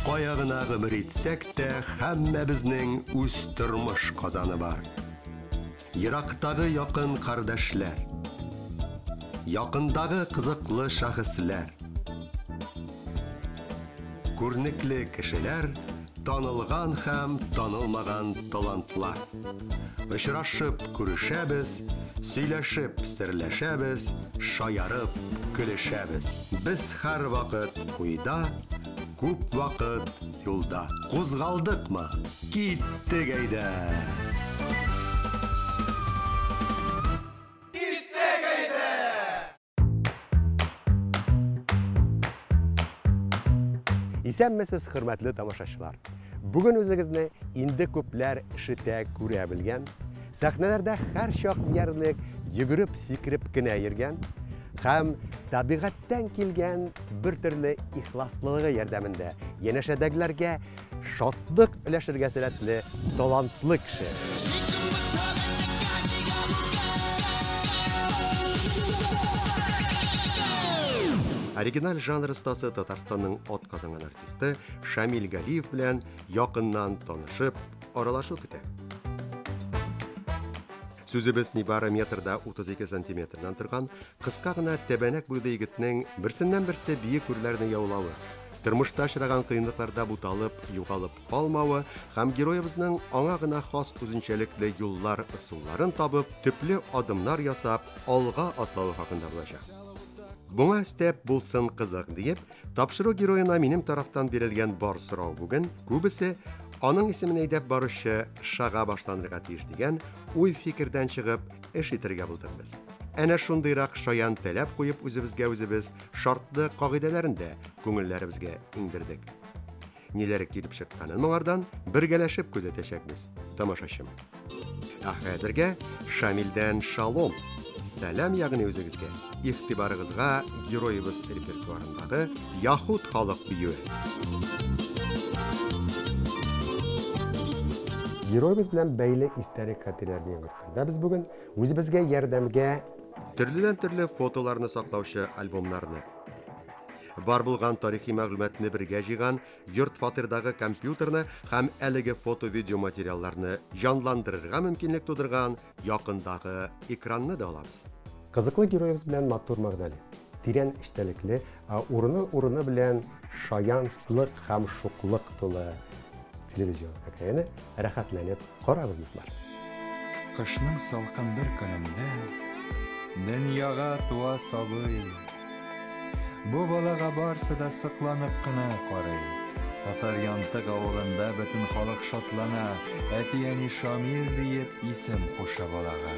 Кая гына гомер итсәк тә, һәммәбезнең үз тормыш казаны бар. Ерактагы якын кардәшләр, якындагы кызыклы шәхесләр, күренекле кешеләр, танылган һәм танылмаган талантлар. Очрашып күрешәбез, сөйләшеп серләшәбез, шаярып көлешәбез. Без һәрвакыт уйда, күп вакыт юлда. Кузгалдыкмы? Киттек әйдә! Исәнмесез, хөрмәтле тамашачылар. Бүген үзегезне инде күпләр ишетә, күрә белгән, сәхнәләрдә һәр чак диярлек йөгереп, сикереп кенә йөргән һәм табигатьтән килгән бер төрле ихласлылыгы ярдәмендә янәшәдәгеләргә шатлык өләшергә сәләтле талантлы кеше. Оригиналь жанр остасы Татарстанның атказанган артисты Шамил Галиев белән якыннан танышып, аралашу көтә. Сүзебез нибары метрда 32 сантиметрдан торган кыска гына тәбәнәк буйлы егетнең берсеннән-берсе биек үрләрне яулавы, тормышта очраган кыенлыкларда буталып, югалып калмавы һәм героебызның аңа гына хас үзенчәлекле юллар, ысулларын табып, төпле адымнар ясап, алга атлавы хакында булачак. Буңа өстәп булсын кызык диеп, тапшыру героена минем тарафтан бирелгән бар сорау бүген күбесе аның исемен әйдәп баручы Шага башланырга тиеш дигән уй-фикердән чыгып эш итәргә булдык без. Әнә шундыйрак шаян таләп куеп үзебезгә үзебез шартлы кагыйдәләрен дә күңелләребезгә иңдердек. Ниләр килеп чыкканын моңардан бергәләшеп күзәтәчәкбез, тамашачым. Ә хәзергә Шамилдән шалом. Сәлам ягъни үзегезгә. Игътибарыгызга героебыз репертуарындагы Яхуд халык биюе. Героебыз белән бәйле истәлек хатирәләрне яңартканда без бүген үзебезгә ярдәмгә төрледән-төрле фотоларны саклаучы альбомнарны, бар булган тарихи мәгълүматны бергә җыйган йорт фатирдагы компьютерны һәм әлеге фото-видео материалларны җанландырырга мөмкинлек тудырган якындагы экранны да алабыз. Кызыклы героебыз белән матур мәгънәле, тирән эчтәлекле, ә урыны-урыны белән шаянлык һәм шуклык тулы телевизион хикәяне рәхәтләнеп карагыз, дуслар. Кышның салкын бер көнендә дөньяга туа сабый. Бу балага барсы да сокланып кына карый. Татар Янтык авылында бөтен халык шатлана, әти-әни Шамил диеп исем куша балага.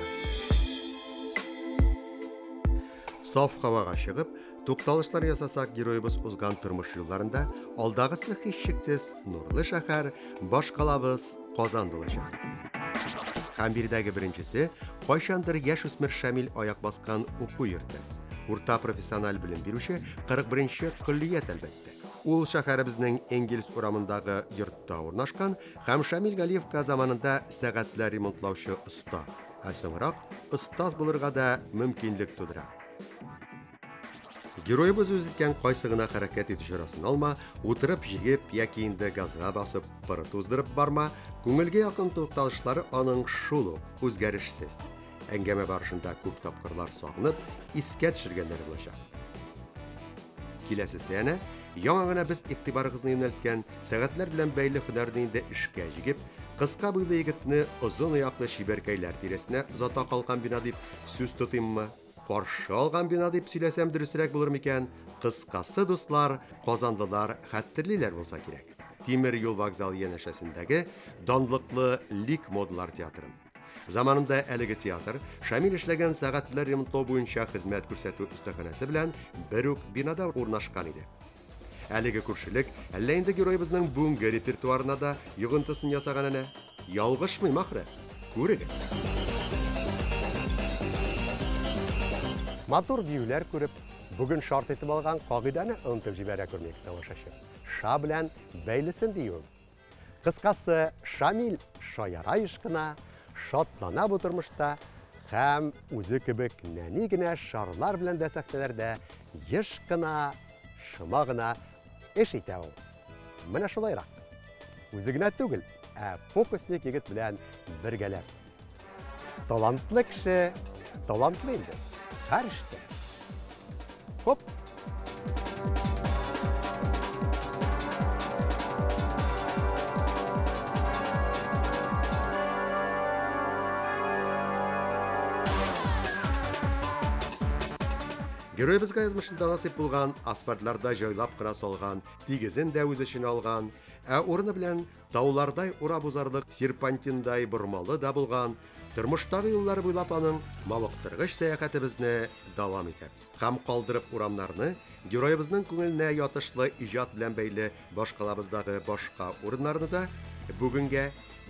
Саф һавага чыгып, тукталышлар ясасак, героебыз узган тормыш юлларында алдагысы һичшиксез нурлы шәһәр, башкалабыз Казан булачак. Һәм биредәге беренчесе кайчандыр яшүсмер Шамил аяк баскан уку йорты. Урта профессиональ белем бирүче 41-нче көллият әлбәттә. Ул шәһәребезнең Энгельс урамындагы йортта урнашкан һәм Шамил Галиевка заманында сәгатьләр ремонтлаучы оста, ә соңрак остаз булырга да мөмкинлек тудыра. Героебыз үз иткән кайсы гына хәрәкәт итү чарасын алма, утырып җигеп яки инде газга басып пыр туздырып барма, күңелгә якын тукталышлары аның шул ук, үзгәрешсез. Әңгәмә барышында күп тапкырлар сагынып, искә төшергәннәре булачак. Киләсе әнә, яңа гына без игътибарыгызны юнәлткән сәгатьләр белән бәйле һөнәрне инде эшкә җигеп, кыска буйлы егетне озын аяклы чибәркәйләр тирәсенә озата калган бина дип сүз тотыйммы? Каршы алган бина дип сөйләсәм дөресрәк булыр микән? Кыскасы, дуслар, казанлылар хәтерлиләр булса кирәк. Тимер юл вокзалы янәшәсендәге данлыклы Лик модалар театрын. Заманында әлеге театр Шамил эшләгән сәгатьләр ремонтлау буенча хезмәт күрсәтү остаханәсе белән бер үк бинада урнашкан иде. Әлеге күршелек әллә инде героебызның бүгенге репертуарына да йогынтысын ясаган әнә. Ялгышмыйм ахры. Күрегез. Матур биюләр күреп, бүген шарт итеп алган кагыйдәне онытып җибәрә күрмик, тамашачы. Ша белән бәйлесен диюем. Кыскасы, Шамил шаяра еш кына, шатлана бу тормышта һәм үзе кебек нәни генә шарлар белән дә сәхнәләрдә еш кына, шома гына эш итә ул. Менә шулайрак. Үзе генә түгел, ә фокусник егет белән бергәләп. Талантлы кеше талантлы инде. Һәр эштә. Хоп! Героебызга язмышында насыйп булган асфальтларда җайлап кына салган, тигезен дә үз эченә алган, ә урыны белән таулардай урап узарлык серпантиндай бормалы да булган, тормыштагы юллар буйлап аның мавыктыргыч сәяхәтебезне дәвам итәбез. Һәм калдырып урамнарны героебызның күңеленә ятышлы иҗат белән бәйле башкалабыздагы башка урыннарны да бүгенгә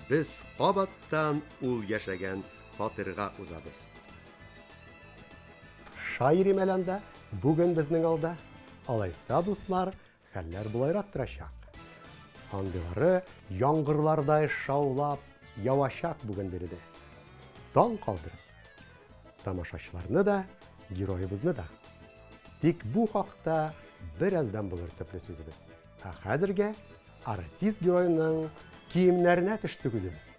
без кабаттан ул яшәгән фатирга узабыз. Шайри мәләндә бүген безнең алда. Алайса, дуслар, хәлләр болайрак торачак. Андыйлары яңгырлардай шаулап явачак бүген биредә. Таң калдырып. Тамашачыларны да, героебызны да. Тик бу хакта бераздан булыр төпле сүзебез. Ә хәзергә артист героеның киемнәренә төште күзебез.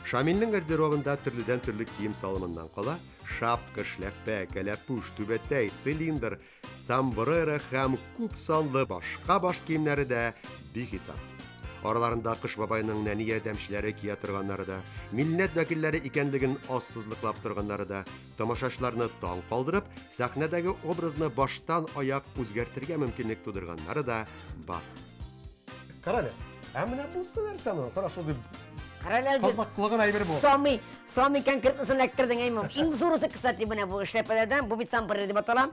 Шамилнең гардеробында төрледән төрле кием салымыннан кала шапка, шляпә, кәләпүш, түбәтәй, цилиндр, сомбреро һәм күп санлы башка баш киемнәре дә бихисап. Араларында Кыш бабайның нәни ярдәмчеләре кия торганнары да, милләт вәкилләре икәнлеген ассызлыклап торганнары да, тамашачыларны таң калдырып, сәхнәдәге образны баштан аяк үзгәртергә мөмкинлек тудырганнары да бар. Карале, ә менә бусы нәрсә моның? Кара шундый Карале, казаклыгын әйбер бу. Самый, самый конкретнысын эләктердең, әйме. Иң зурысы, кстати, менә бу эшләпәләрдән, бу бит сомбреро дип атала.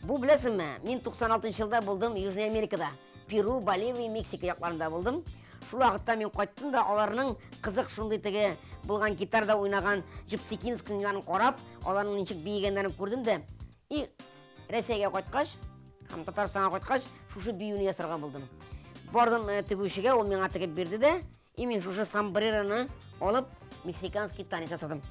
Бу беләсеңме, мин 96 елда булдым Южный Америкада. Перу, Боливия, Мексика якларында булдым. Шул вакытта мин кайттым да, аларның кызык шундый теге булган гитарда уйнаган Gypsy Kings-ларын карап, аларның ничек биегәннәрен күрдем дә. И Россиягә кайткач, һәм Татарстанга кайткач, шушы биюне ясарга булдым. Бардым тегүчегә, ул миңа тегеп бирде дә, и мин шушы сомбрероны алып мексиканский танец ясадым.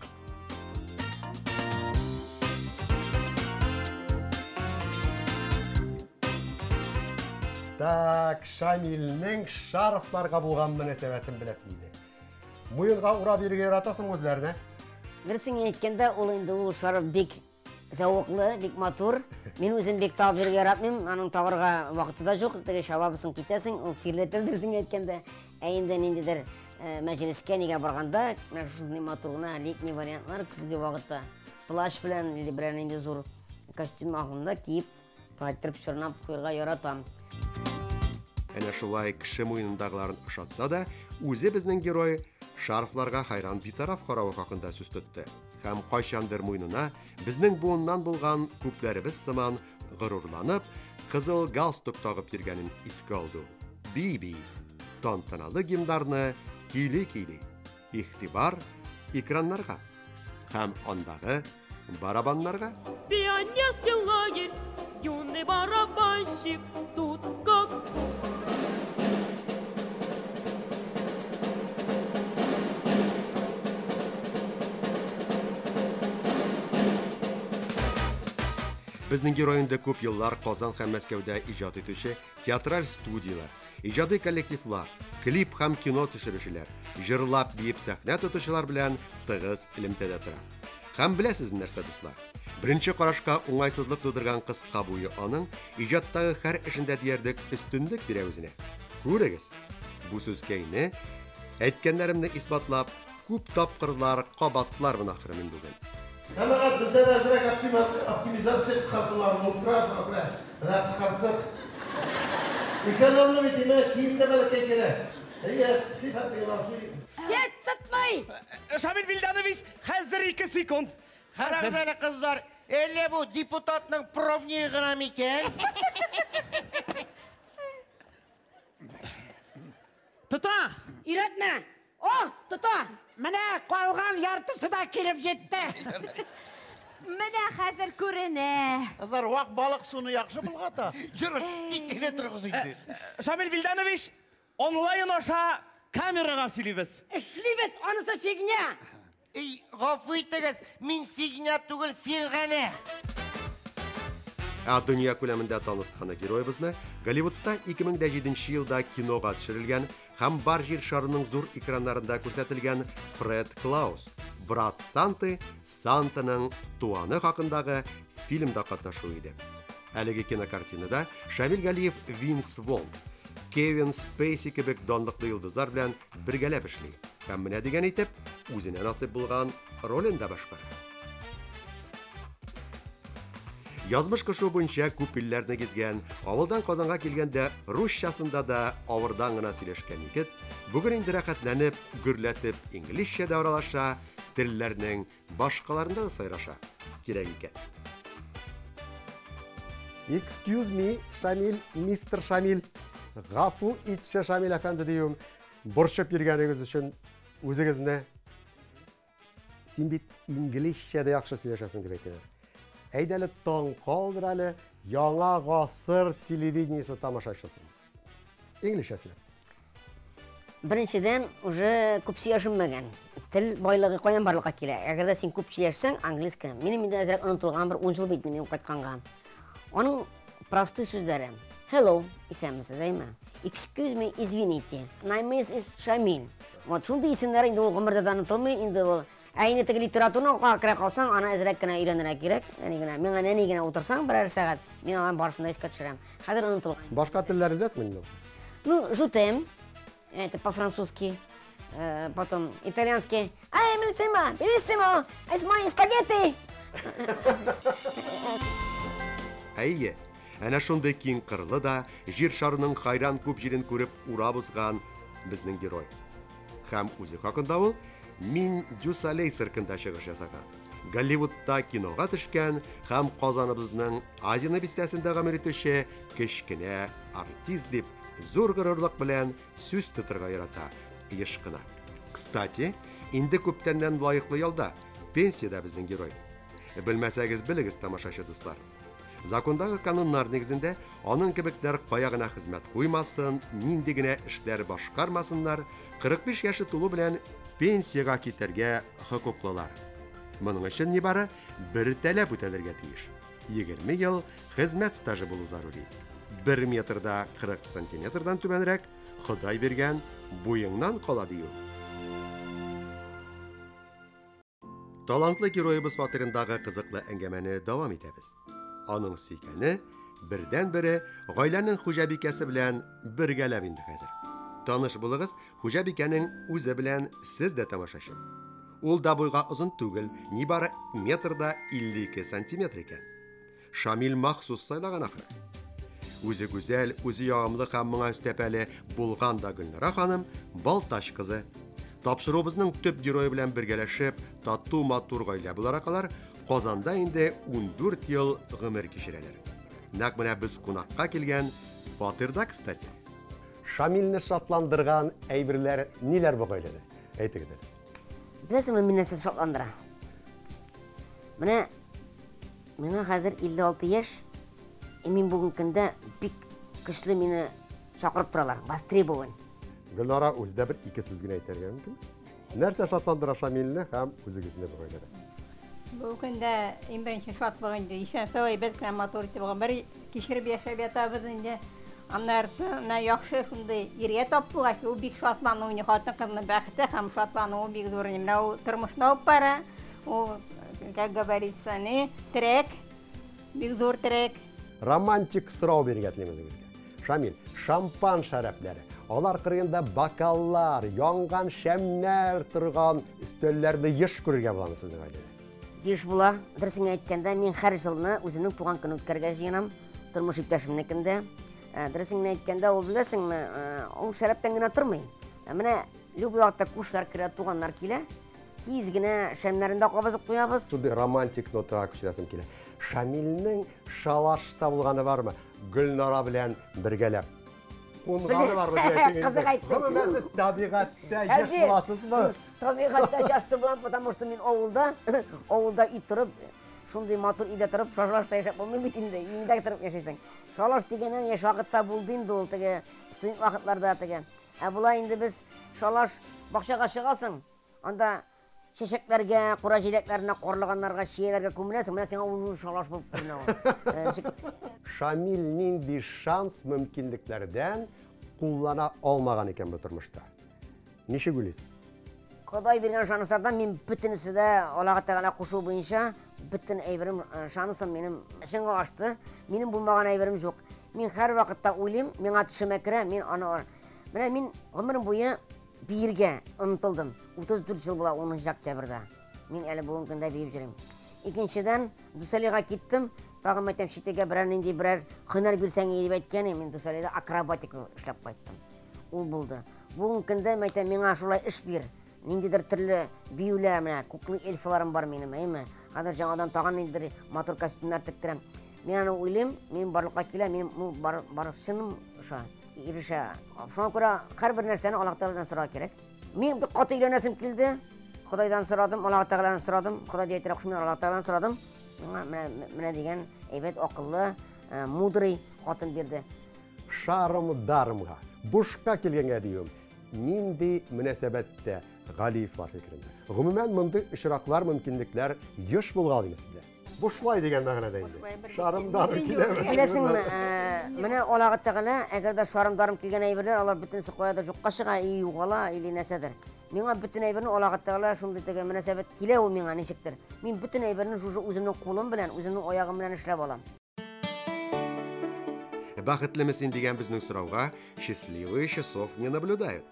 Так, Шамилнең шарфларга булган мөнәсәбәтен беләсе иде. Муенга урап йөрергә яратасың үзләренә? Дөресен әйткәндә, ул инде ул шарф бик зәвыклы, бик матур. Мин үзем бик тагып йөрергә яратмыйм, аның тагырга вакыты да юк. Теге чабабысың, китәсең, ул тирләтер дөресен әйткәндә. Ә инде ниндидер мәҗлескә нигә барганда, менә шундый матур гына летний вариантлар көзге вакытта плащ белән или берәр нинди зур костюм агында киеп, кайтырып чорнап куярга яратам. Әнә шулай кеше муенындагыларын ошатса да, үзе безнең герой шарфларга хайран битараф каравы хакында сүз тотты. Һәм кайчандыр муенына безнең буыннан булган күпләребез сыман горурланып, кызыл галстук тагып йөргәнен искә алды ул. Би-би, тантаналы гимнарны көйли-көйли. Игътибар экраннарга һәм андагы барабаннарга. Пионерский лагерь, юный барабанщик, тут как... Безнең герой инде күп еллар Казан һәм Мәскәүдә иҗат итүче театраль студияләр, иҗади коллективлар, клип һәм кино төшерүчеләр, җырлап биеп сәхнә тотучылар белән тыгыз элемтәдә тора. Һәм беләсезме нәрсә, дуслар? Беренче карашка уңайсызлык тудырган кыска буе аның иҗаттагы һәр эшендә диярлек өстенлек бирә үзенә. Күрегез, бу сүзкәйне әйткәннәремне исбатлап, күп тапкырлар кабатлармын ахыры мин бүген. Җәмәгать, бездә дә әзрәк оптимизация кыскартулар булып тора, шуңа күрә бераз кыскарттык. Экономлы бит, димәк, кием дә бәләкәй кирәк. Әйе, сыйфат дигән шуй. Сет тотмый! Шамил Вильданович, хәзер 2 секунд. Карагыз әле, кызлар, әллә бу депутатның пробнигы гына микән? Тота! Өйрәтмә! О, тота! Менә калган яртысы да килеп җитте. Менә хәзер күренә. Кызлар, вак балык суны яхшы болгата. Җыр, тик кенә торыгыз инде. Шамил Вильданович, онлайн аша камерага сөйлибез. Эшлибез, анысы фигня. Эй, гафу итегез, мин фигня түгел, фиргәнә. Ә дөнья күләмендә танытканы героебызны Голливудта 2007 елда кинога төшерелгән һәм бар җир шарының зур экраннарында күрсәтелгән Фред Клаус, брат Санты, Сантаның туаны хакындагы фильмда катнашу иде. Әлеге кинокартинада Шамил Галиев Винс Вон, Кевин Спейси кебек данлыклы йолдызлар белән бергәләп эшли. Һәм менә дигән итеп, үзенә насыйп булган ролен дә башкара. Язмыш кышу буенча күп илләрне гизгән, авылдан Казанга килгәндә русчасында да авырдан гына сөйләшкән егет, бүген инде рәхәтләнеп, гөрләтеп инглизчә дә аралаша, телләрнең башкаларында да сайраша. Кирәк икән. Excuse me, Шамил, мистер Шамил. Гафу итче, Шамил әфәнде диюем. Борчып йөргәнегез өчен үзегезне. Син бит инглизчә дә яхшы сөйләшәсең дип әйтәләр. Әйдә әле таң калдыр әле яңа гасыр телевидениесе тамашачысын. Инглизчә сөйләп. Беренчедән, уже күп сөйләшенмәгән. Тел байлыгы каян барлыкка килә? Әгәр дә син күп сөйләшсәң, английский. Минем инде әзрәк онытылган бер 10 ел бит минем кайтканга. Аның простой сүзләре. Hello, исәнмесез, әйме? Excuse me, извините. My name is Шамил. Вот шундый исемнәр инде ул гомердә дә онытылмый, инде ул. Ә инде теге литератураны укырга керә калсаң, аны әзрәк кенә өйрәнергә кирәк. Нәни генә. Миңа нәни генә утырсаң берәр сәгать, мин аларның барысын да искә төшерәм. Хәзер онытылган. Башка телләрне беләсеңме инде? Ну, je t'aime. Это по-французски. Потом итальянский. Ай, bellissima, bellissimo, it's my spaghetti. Әйе, әнә шундый киң кырлы да, җир шарының хайран күп җирен күреп урап узган безнең герой. Һәм үзе хакында ул Мин Дю Солей циркында чыгыш ясаган. Голливудта кинога төшкән һәм Казаныбызның Азино бистәсендә гомер итүче кечкенә артист дип зур горурлык белән сүз тотырга ярата еш кына. Кстати, инде күптәннән лаеклы ялда, пенсиядә безнең герой. Белмәсәгез, белегез, тамашачы дуслар. Закондагы кануннар нигезендә аның кебекләр кая гына хезмәт куймасын, нинди генә эшләр башкармасыннар, 45 яше тулу белән пенсиягә китәргә хокуклылар. Моның өчен нибары бер таләп үтәлергә тиеш. 20 ел хезмәт стажы булу зарури. 1 метрда 40 сантиметрдан түбәнрәк Ходай биргән буеңнан кала дию. Талантлы героебыз фатирындагы кызыклы әңгәмәне дәвам итәбез. Аның сөйгәне бердән-бере гаиләнең хуҗабикәсе белән бергәләп инде хәзер. Таныш булыгыз, хуҗабикәнең үзе белән сез дә тамашачы. Ул да буйга озын түгел, нибары метрда 52 сантиметр икән. Шамил махсус сайлаган ахры. Үзе гүзәл, үзе ягымлы һәм моңа өстәп әле булган да Гөлнара ханым Балтач кызы. Тапшыруыбызның төп герое белән бергәләшеп, тату матур гаилә буларак алар Казанда инде 14 ел гомер кичерәләр. Нәкъ менә без кунакка килгән фатирда, кстати. Шамилне шатландырган әйберләр ниләр бу гаиләдә? Әйтегез әле. Беләсеңме, мине нәрсә шатландыра? Менә миңа хәзер 56 яшь, и мин бүгенге көндә бик көчле мине чакырып торалар, востребован. Гөлнара үзе дә бер ике сүз генә әйтергә мөмкин. Нәрсә шатландыра Шамилне һәм үзегезне бу гаиләдә? Бу көндә иң беренче шатлык инде исән-сау әйбәт кенә матур итеп гомер кичереп яшәп ятабыз инде. Аннарысы менә яхшы шундый иргә тап булгач, ул бик шатлану инде, хатын-кызның бәхете һәм шатлануы бик зур инде. Менә ул тормышны алып бара, ул, как говорится, не терәк, бик зур терәк. Романтик сорау бирергә телим үзегезгә. Шамил, шампан шәрәпләре, алар кырыенда бокаллар, янган шәмнәр торган өстәлләрне еш күрергә буламы сезнең гаиләдә? Еш була. Дөресен әйткәндә, мин һәр елны үземнең туган көнне үткәрергә җыенам. Тормыш иптәшемнекендә. Дөресен әйткәндә, ул беләсеңме, ул шәрәптән генә тормый. Менә любой вакытта күршеләр керә, туганнар килә. Тиз генә шәмнәрен дә кабызып куябыз. Шундый романтик нотага күчерәсем килә. Шамилнең шалашта булганы бармы? Гөлнара белән бергәләп. Кунганы бармы дип әйтегез. Кызык әйттең. Гомумән, сез табигатьтә еш буласызмы? Табигатьтә часто булам, потому что мин авылда, авылда өй торып, шундый матур өйдә торып, шалашта яшәп булмый бит инде, өеңдә торып яшисең. Шалаш дигәннән яшь вакытта булды инде ул теге студент вакытларда теге. Ә болай инде без шалаш бакчага чыгасың, анда чәчәкләргә, кура җиләкләренә, карлыганнарга, чияләргә күмеләсең, менә сиңа ул шалаш булып күренә ул. Шамил нинди шанс мөмкинлекләрдән куллана алмаган икән бу тормышта? Ничек уйлыйсыз? Ходай биргән шанслардан мин бөтенесе дә Аллаһ Тәгалә кушуы буенча бөтен әйберем, шансым минем чынга ашты. Минем булмаган әйберем юк. Мин һәрвакытта уйлыйм, миңа төшемә керә, мин аны Менә мин гомерем буе биергә омтылдым. 34 ел була 10 октябрьдә. Мин әле бүгенге көндә биеп йөрим. Икенчедән, Дусалига киттем. Тагын әйтәм, чит илгә берәр нинди берәр һөнәр бирсәң иде дип әйткән идем. Мин Дусалида акробатика эшләп кайттым. Ул булды. Бүгенге көндә әйтәм, миңа шулай эш бир. Ниндидер төрле биюләр, менә куклы эльфаларым бар минем, әйме? Хәзер яңадан тагын ниндидер матур костюмнар тектерәм. Мин аны уйлыйм, мин барлыкка килә, мин ну, бар, барысы чыным ошо ирешә. Шуңа күрә һәрбер нәрсәне Аллаһ Тәгаләдән сорарга кирәк. Мин бик каты өйләнәсем килде. Ходайдан сорадым, Аллаһ Тәгаләдән сорадым. Ходай дип әйтергә кушмый, Аллаһ Тәгаләдән сорадым. Миңа менә, менә дигән әйбәт, акыллы, мудрый хатын бирде. Шарым-дарымга, бушка килгәнгә диюем, нинди мөнәсәбәттә Галиевлар фикерендә? Гомумән, мондый очраклар, мөмкинлекләр еш булгалыймы сездә? Бушлай дигән мәгънәдә инде. Шарым-дарым киләме? Беләсеңме, менә Аллаһ Тәгалә, әгәр дә шарым-дарым килгән әйберләр, алар бөтенесе каядыр юкка чыга, и югала, или нәрсәдер. Миңа бөтен әйберне Аллаһ Тәгалә шундый теге мөнәсәбәт килә ул миңа ничектер. Мин бөтен әйберне шушы үземнең кулым белән, үземнең аягым белән эшләп алам. Бәхетлеме син дигән безнең сорауга счастливые часов не наблюдают.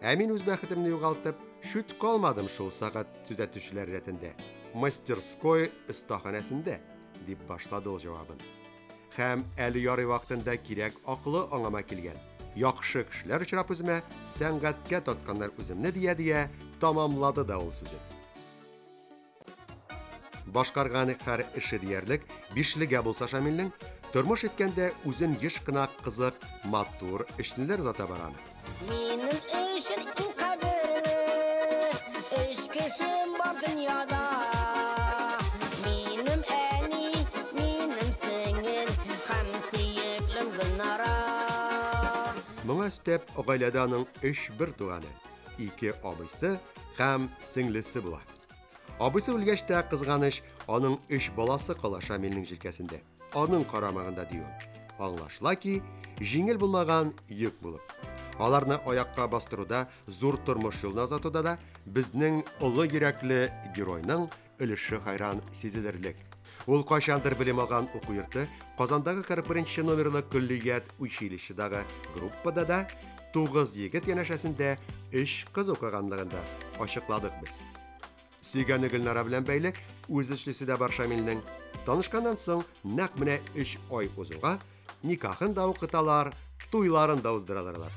Ә мин үз бәхетемне югалтып, чүт калмадым шул сәгать төзәтүчеләр рәтендә, мастерской остаханәсендә, дип башлады ул җавабын. Һәм әле ярый вакытында кирәк акылы аңыма килгән. Яхшы кешеләр очрап үземә, сәнгатькә тартканнар үземне дия-дия тамамлады да ул сүзен. Башкарган һәр эше диярлек бишлегә булса Шамилнең, тормыш иткәндә үзен еш кына кызык, матур эшнеләр озата бара аны. Минем өчен иң кадерле өч кешем бар дөньяда. Минем әни, минем сеңел һәм сөеклем Гөлнара. Моңа өстәп, гаиләдә аның өч бертуганы, ике абыйсы һәм сеңлесе була. Абыйсы үлгәч тә, кызганыч, аның өч баласы кала Шамилнең җилкәсендә. Аның карамагында диюем. Аңлашыла ки, җиңел булмаган йөк булып. Аларны аякка бастыруда, зур тормыш юлына озатуда да безнең олы йөрәкле геройның өлеше хайран сизелерлек. Ул кайчандыр белем алган уку йорты Казандагы 41 номерлы көллият училищедагы группада да 9 егет янәшәсендә 3 кыз укыганлыгын да ачыкладык без. Сөйгәне Гөлнара белән бәйле үз эшлесе дә бар Шамилнең. Танышканнан соң нәкъ менә 3 ай узуга никахын да укыталар, туйларын да уздыралар алар.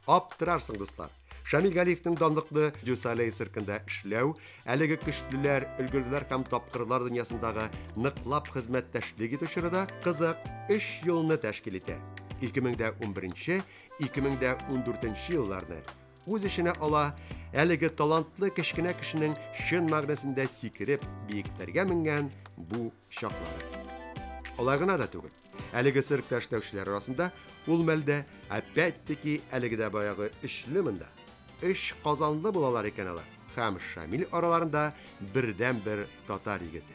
Аптырарсың, дуслар. Шамил Галиевның данлыклы Дюсалей циркында эшләү, әлеге көчлеләр, өлгерләр һәм тапкырлар дөньясындагы ныклап хезмәттәшлек итү чоры да кызык 3 елны тәшкил итә. 2011-2014 елларны үз эченә ала, әлеге талантлы кечкенә кешенең чын мәгънәсендә сикереп биекләргә менгән бу чаклары. Алай гына да түгел. Әлеге циркта эшләүчеләр арасында ул мәлдә опять-таки әлеге дә баягы өчле монда. Өч казанлы булалар икән алар. Һәм Шамил араларында бердән-бер татар егете.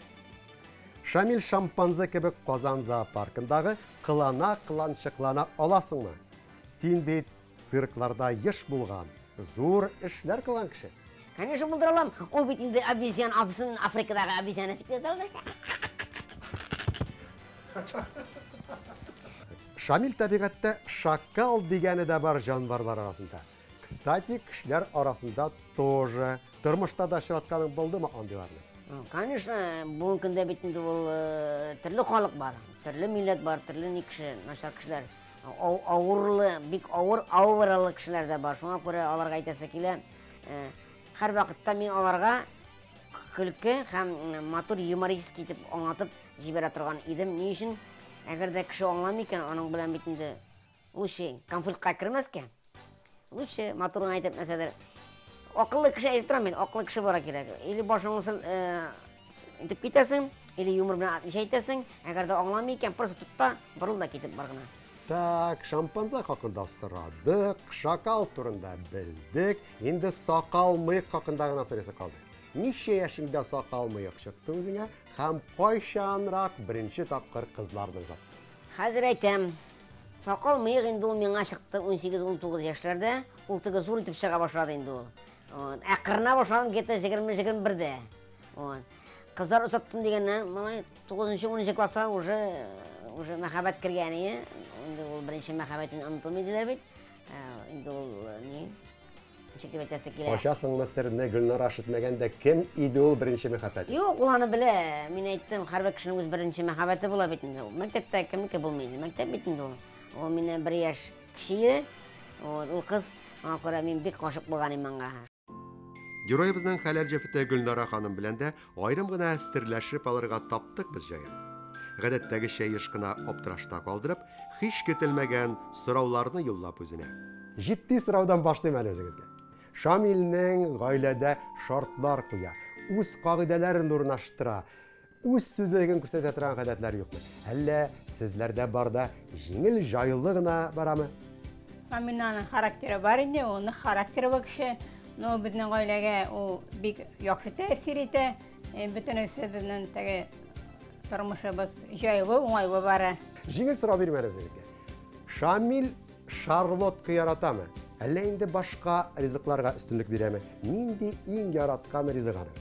Шамил шампанзе кебек Казан зоопаркындагы кылана-кыланчыклана аласыңмы? Син бит циркларда еш булган, зур эшләр кылган кеше. Конечно, булдыра алам. Ул бит инде обезьян, абысын Африкадагы обезьяна сикерде алды. Шамил табигатьтә шакал дигәне дә бар җанварлар арасында. Кстати, кешеләр арасында тоже. Тормышта да очратканың булдымы андыйларны? Конечно, бүгенге көндә бит инде ул төрле халык бар, төрле милләт бар, төрле ни кеше, начар кешеләр. Авырлы, бик авыр ауралы кешеләр дә бар. Шуңа күрә аларга әйтәсе килә, һәр вакытта мин аларга көлке һәм матур юмористический итеп аңлатып җибәрә торган идем. Ни өчен? Әгәр дә кеше аңламый икән, аның белән бит инде лучше конфликтка кермәскә. Лучше матур гына әйтеп нәрсәдер. Акыллы кеше әйтеп торам мин, акыллы кеше бара кирәк. Или башыңны итеп китәсең, или юмор белән ничә әйтәсең. Әгәр дә аңламый икән, просто тот та, борыл да китеп бар гына. Так, шампанза хакында сорадык, шакал турында белдек. Инде сакал мыек хакында гына сорыйсы калды. Ничә яшеңдә сакал мыек чыкты үзеңә һәм кайчанрак беренче тапкыр кызларны озаттың? Хәзер әйтәм. Сакал мыек инде ул миңа чыкты 18-19 яшьләрдә. Ул теге зур итеп чыга башлады инде ул. Вот. Ә кырына башладым где-то 20-21-дә. Вот. Кызлар озаттым дигәннән, малай 9-10 класста уже уже мәхәббәт кергән ие. Инде ул беренче мәхәббәтен онытылмый диләр бит. Инде ул ни? Ничек дип әйтәсе килә. Ачасыңмы серне Гөлнара ишетмәгәндә кем иде ул беренче мәхәббәт? Юк, ул аны белә. Мин әйттем, һәрбер кешенең үз беренче мәхәббәте була бит инде. Мәктәптә кемнеке булмый инде. Мәктәп бит инде ул. Ул миннән бер яшь кече иде. Вот, ул кыз, аңа күрә мин бик гашык булган идем аңа. Героебызның хәләл җефете Гөлнара ханым белән дә аерым гына серләшеп алырга таптык без җаен. Гадәттәгечә еш кына аптырашта калдырып, һич көтелмәгән сорауларны юллап үзенә. Җитди сораудан башлыйм әле үзегезгә. Шамилнең гаиләдә шартлар куя, үз кагыйдәләрен урнаштыра, үз сүзлеген күрсәтә торган гадәтләр юкмы? Әллә сезләрдә бар да җиңел җайлы гына барамы? Шамилнең характеры бар инде, ул нык характеры бар кеше. Но безнең гаиләгә ул бик яхшы тәэсир итә. Бөтенесе безнең теге тормышыбыз җайлы, уңайлы бара. Җиңел сорау бирим әле үзегезгә. Шамил шарлотка яратамы? Әллә инде башка ризыкларга өстенлек бирәме? Нинди иң яраткан ризык аның?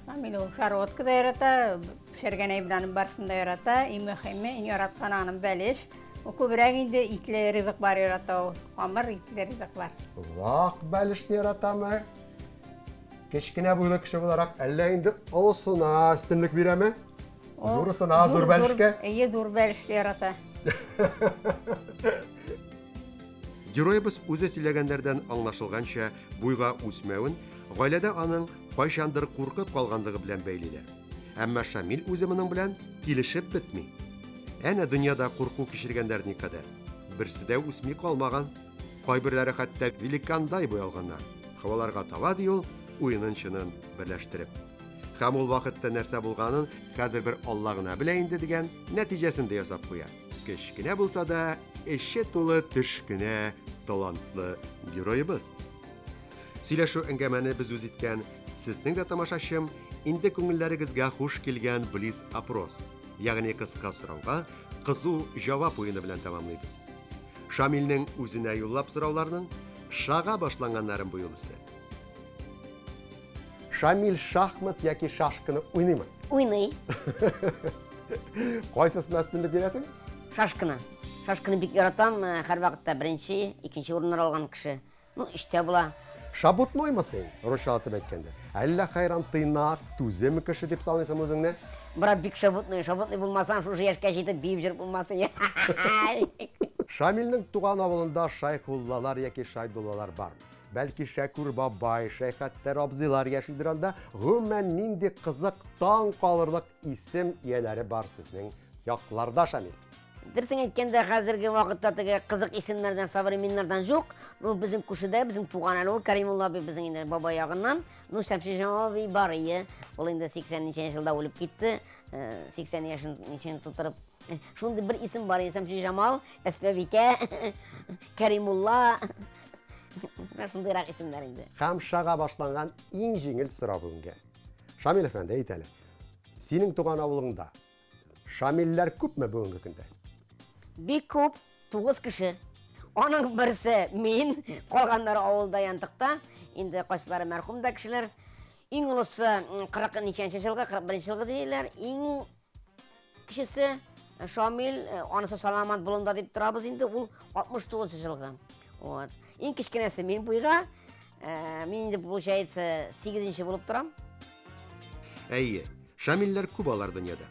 Шамил ул шарлотка да ярата, пешергән әйберләрнең барысын да ярата. Иң мөһиме, иң яраткан аның бәлеш. Ул күбрәк инде итле ризыклар ярата ул. Камыр итле ризыклар. Вак бәлешне яратамы? Кечкенә буйлы кеше буларак, әллә инде олысына өстенлек бирәме? Зурысына, зур бәлешкә? Әйе, зур бәлешне ярата. Героебыз үзе сөйләгәннәрдән аңлашылганча, буйга үсмәвен гаиләдә аның кайчандыр куркып калганлыгы белән бәйлиләр. Әмма Шамил үзе моның белән килешеп бетми. Әнә дөньяда курку кичергәннәр никадәр. Берсе дә үсми калмаган. Кайберләре хәтта великандай буялганнар. Һаваларга таба ди ул, уенын чынын берләштереп. Һәм ул вакытта нәрсә булганын хәзер бер Алла гына белә инде дигән нәтиҗәсен дә ясап куя. Кечкенә булса да, эче тулы төшкенә талантлы героебыз. Сөйләшү әңгәмәне без үз иткән сезнең дә тамашачым, инде күңелләрегезгә хуш килгән близ опрос, ягъни кыска сорауга кызу җавап уены белән тәмамлыйбыз. Шамилнең үзенә юллап сорауларның шага башланганнарын бу юлысы. Шамил шахмат яки шашканы уйныймы? Уйный. Кайсысына өстенлек бирәсең? Шашканы. Шашканы бик яратам. Һәрвакытта беренче, икенче урыннар алган кеше. Ну, өчтә була. Шабутноймы син, русчалатып әйткәндә? Әллә хәйран тыйнак, түзем кеше дип саныйсың үзеңне? Брат, бик шабутный. Шабутный булмасаң, шушы яшькә җитеп биеп йөреп булмасын. Шамилнең туган авылында Шайхуллалар яки Шайдуллалар бар. Бәлки Шәкүр бабай, Шәйхәттәр абзыйлар яшидер анда. Гомумән, нинди кызык, таң калырлык исем ияләре бар сезнең якларда, Шамил? Дөресен әйткәндә, хәзерге вакытта теге кызык исемнәрдән, современнардан юк. Ну, безнең күршедә, безнең туган әле ул Каримулла абый безнең инде бабай ягыннан. Ну, Шәмсиҗамал абый бар ие. Ул инде 80 ничәнче елда үлеп китте. 80 яшен ничәне тутырып. Шундый бер исем бар иде, Шәмсиҗамал, Әсмәбикә, Каримулла. Менә шундыйрак исемнәр инде. Һәм шага башланган иң җиңел сорау бүгенгә. Шамил әфәнде, әйт әле. Синең туган авылыңда Шамилләр күпме бүгенге көндә? Бик күп, 9 кеше. Аның берсе мин, калганнары авылда янтыкта. Инде кайсылары мәрхүм дә кешеләр. Иң олысы 40 ничәнче елгы, 41 елгы диләр. Иң кечесе Шамил, анысы Саламат болында дип торабыз инде, ул 69 елгы. Вот. Иң кечкенәсе мин буйга, мин инде получается 8-нче булып торам. Әйе, Шамилләр күп алар дөньяда.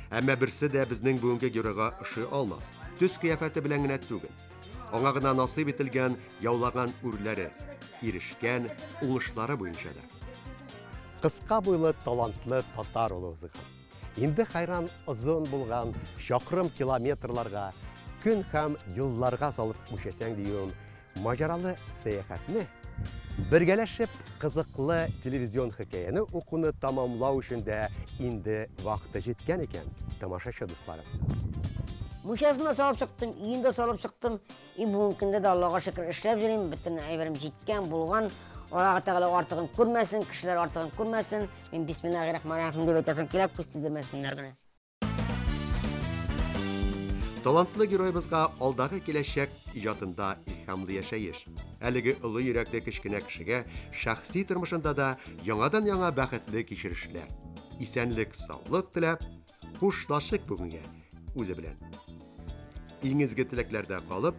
Әмма берсе дә безнең бүгенге геройга ошый алмас. Төс кыяфәте белән генә түгел. Аңа гына насыйп ителгән яулаган үрләре, ирешкән уңышлары буенча да. Кыска буйлы талантлы татар улы узган. Инде хайран озын булган чакрым километрларга, көн һәм елларга салып үлчәсәң диюем, маҗаралы сәяхәтне бергәләшеп кызыклы телевизион хикәяне укуны тамамлау өчен дә инде вакыты җиткән икән, тамашачы дусларым. Мунчасын да салып чыктым, өен дә салып чыктым. И бүгенге көндә дә Аллага шөкер эшләп йөрим, бөтен әйберем җиткән, булган. Аллаһы Тәгалә артыгын күрмәсен, кешеләр артыгын күрмәсен. Мин бисмиллахи-рахмани-рахим дип әйтәсем килә, күз тидермәсеннәр генә. Талантлы героебызга алдагы киләчәк иҗатында илһамлы яшәеш, әлеге олы йөрәкле кечкенә кешегә шәхси тормышында да яңадан-яңа бәхетле кичерешләр, исәнлек-саулык теләп, хушлашыйк бүгенгә үзе белән. Иң изге теләкләрдә калып,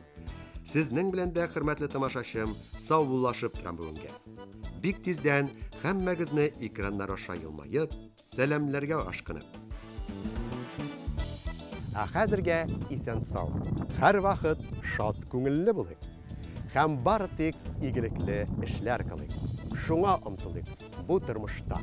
сезнең белән дә, хөрмәтле тамашачым, саубуллашып торам бүгенгә. Бик тиздән һәммәгезне экраннар аша елмаеп, сәламләргә ашкынып. Ә хәзергә исән-сау, һәрвакыт шат күңелле булыйк. Һәм бары тик игелекле эшләр кылыйк. Шуңа омтылыйк бу тормышта.